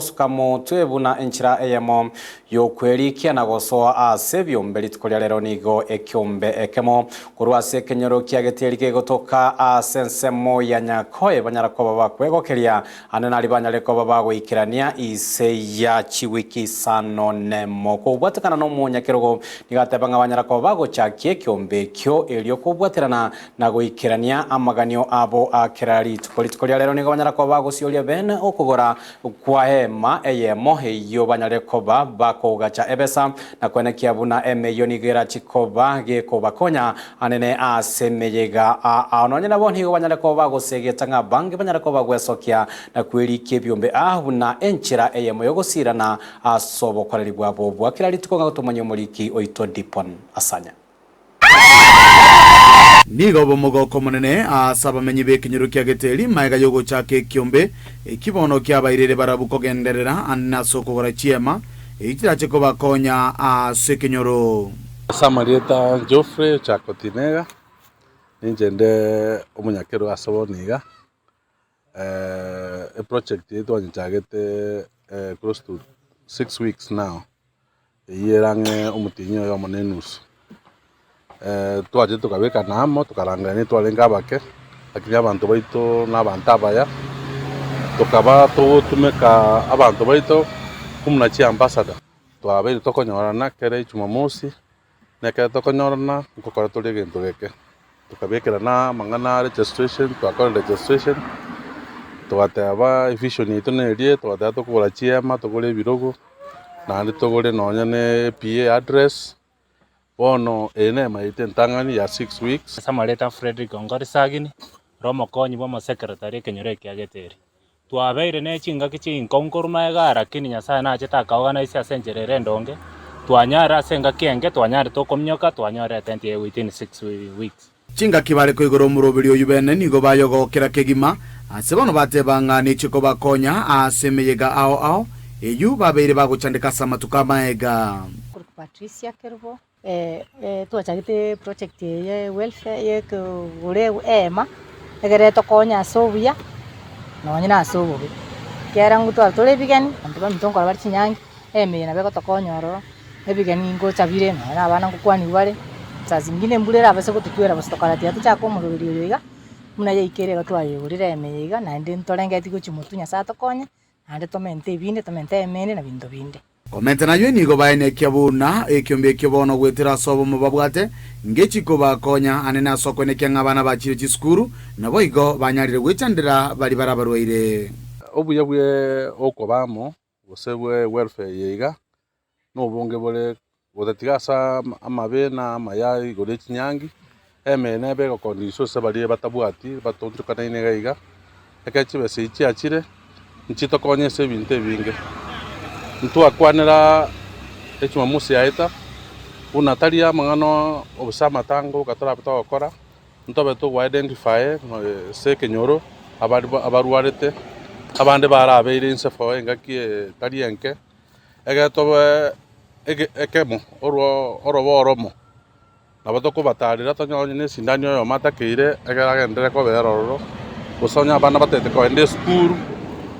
gosuka motwe buna enchera eyemo y'okwerikia na gosoa ase ebiombe rituko ria rero nigo ekiombe ekemo korwa ase ekenyoro kia Getieri kegotoka ase ensemo ya Nyakoe banyara koba bakwegokeria ande naria banyare koba bagoikerania ise ya chiwiki isano nemo. Kobwatekana nomonyakerogo nigo ateba ng'a banyara koba bagochakia ekiombe ekio erio kobwaterana na goikerania amaganio abo a kera rituko. Rituko ria rero nigo banyara koba bagosioria bene okogora kwa eema eyemo, eyio banyare koba bakogacha ebesa, na kwenekia buna ema eyio nigo erachi koba gekobakonya anene ase emeyega aa. Nonye nabo nigo banyare koba bagosegeta ng'a abange banyare koba bagwesokia na kwerikia ebiombe aa buna enchera eyemo y'ogosirana ase obokoreri bwabo bwa kera rituko ng'a gotomanyia omoriki oito Dipon Asanya. Nigo obomogoko omonene ase abamenyi b'ekenyoro kia Geteri magega y'ogochaka ekiombe eki bono kiabairire barabwo kogenderera ande ase okogora chiema echio chirache kobakonya ase ekenyoro. Ase amarieta Geoffrey Ochako Tinega, ninche nde omonyakerogo ase bono iga, eproject eye twanyechagete close to six weeks now, eyio ere ang'e omotienyi oyomo na enusu. Twachete tokabekana amo, tokarangerania twarenge abake, lakini abanto baito na abanto abaya, tokaba togotumeka abanto baito buna chiambassador. Twabeire tokonyorana kera ejumamosi, na ekero tokonyorana nkokora tore egento geke. Tokabekerana amang'ana a registration, twakora registration, togateba evision yaito neria, togateba tokogora chiema, togore ebirogo, naende togore nonye na PA address, bono eye nemo yaito entang'ani ya six weeks. Ase amareta a Fredrick Ongori Sagini, ore omokonyi bw'omosekretari ekenyoro eke Geteri. Twabeire ne chingaki chinkong'u korwa magega lakini Nyasae nachete akaorganize ase enchera ere endonge, twanyara ase engaki enke twanyarete okominyoka twanyora etent eye within six weeks. Chingaki bare koigora omoroberi oyio bene nigo bayogokera kegima, ase bono bateba ng'a neche kobakonya ase emeyega ao ao eyio babeire bagochandeka ase amatuko amaega. Korwa Patricia Kerubo, Twachagete eproject eye ya welfare ya ekogora eema, egere etokonye ase obuya nonye na ase obobe. Ekiagera ngotwara tore ebigeni, abanto baminto nkora bare chinyangi, eema eye nabo egotokonya ororo, ebigeni ngocha bire nonye na abana ngokwanigwa bare, saa zingine embura erabase gototwera bosa tokora tiga tochake omoroberi oyo iga, buna yaikire iga twayegorire eema eye iga, naende ntorengeretie gochia motwe Nyasaye atokonye, naende tomente ebinde, tomente eema ende na binto binde. Komenta nayio nigo baenekia buna ekiombe ekio bono goetera ase obomo babwate, ngechi kobakonya anene ase okoenekia ng'a abana bachire chisukuru, naboigo banyarire gwechandera baria bare abarwaire. Obuya bwe okoba amo gose bwe welfare eye iga nobonge bore gotatiga ase amabe na amaya igoro ye chinyangi, emeye nebe egokondiswa ase baria batabwati batoonchokanaine iga iga, ekero chibesa echi chiachire, nchitokonye ase ebinto ebinge. Ntwakwanera ejumamosi yaeta, buna tari amang'ana gose amatango oka torabe togokora, ntobe togo identify ase ekenyoro abare abarwarete, abande barabeire inse for engaki etari enke, Ekero tobe ekemo orobo oromo, nabo tokobatarera tonyore onye na esindani oyomo atakeire ekero agenderere kobera ororo, gose onye abana batagete kogenda esukuru,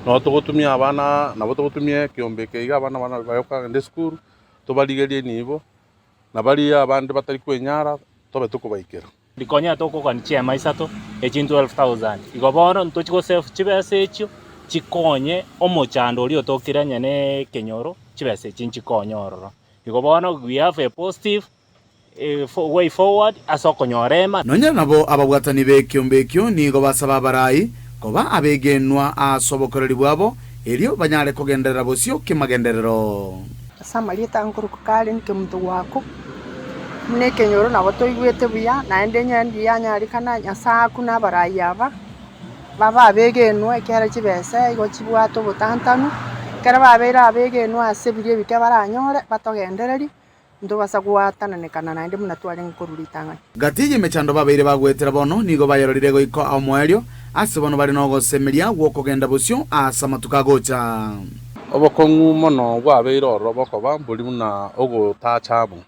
nabo togotumia abana nabo togotumia ekeombe eke iga abana baye kogenda esukuru, tobarigerie nibo, na baria abande batari kwenyara tobe tokobaikera. Rikonyete okogania chiema isato, echi 12,000. Igo bono ntochi gosave chibesa echio, chikonye omochando oria otokire onye na ekenyoro, chibesa echi nchikonye ororo. Igo bono we have a positive way forward ase okonyora ema. Nonya nabo ababwatani b'ekiombe ekio nigo basaba abarai koba abegenwa ase obokoreri bwabo, erio banyare kogenderera bosio kemagenderero. Ase amarieta nkorokwa Karen Kemunto Gwako, buna ekenyoro nabo toigwete buya, naende onye ndiyanyarikana Nyasae akune abarai aba, babe abegenwa ekiagera chibesa igo chibwate obotantanu, ekero babeire abegenwa ase biria ebike baranyore, batogendererie, ntobasa goatananekana naende buna twarenge korwa ritang'ani. Gati y'emechando babeire bagoetera bono nigo bayerorire goika omoerio, ase bono bare nogosemeria gw'okogenda bosio ase amatuko agocha. Obokong'u mono bwabeire ororo bokoba mbori buna ogotacha amo.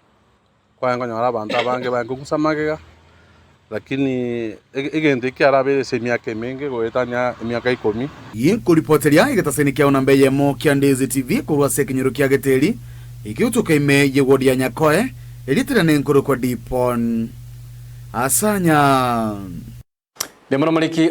Kwarenge konyora abanto abange barenge kogusa magega. Lakini egento eki kiarabeire ase emiaka emenge goetania emiaka ikomi. Nkoripoteria egetaseni kiao namba eyemo kia Ndizi TV korwa ase ekenyoro kia Geteri, ekegotoka ime ye ward ya Nyakoe, erieta riane nkorokwa Dipon Asanya. Mbuya mono Moriki.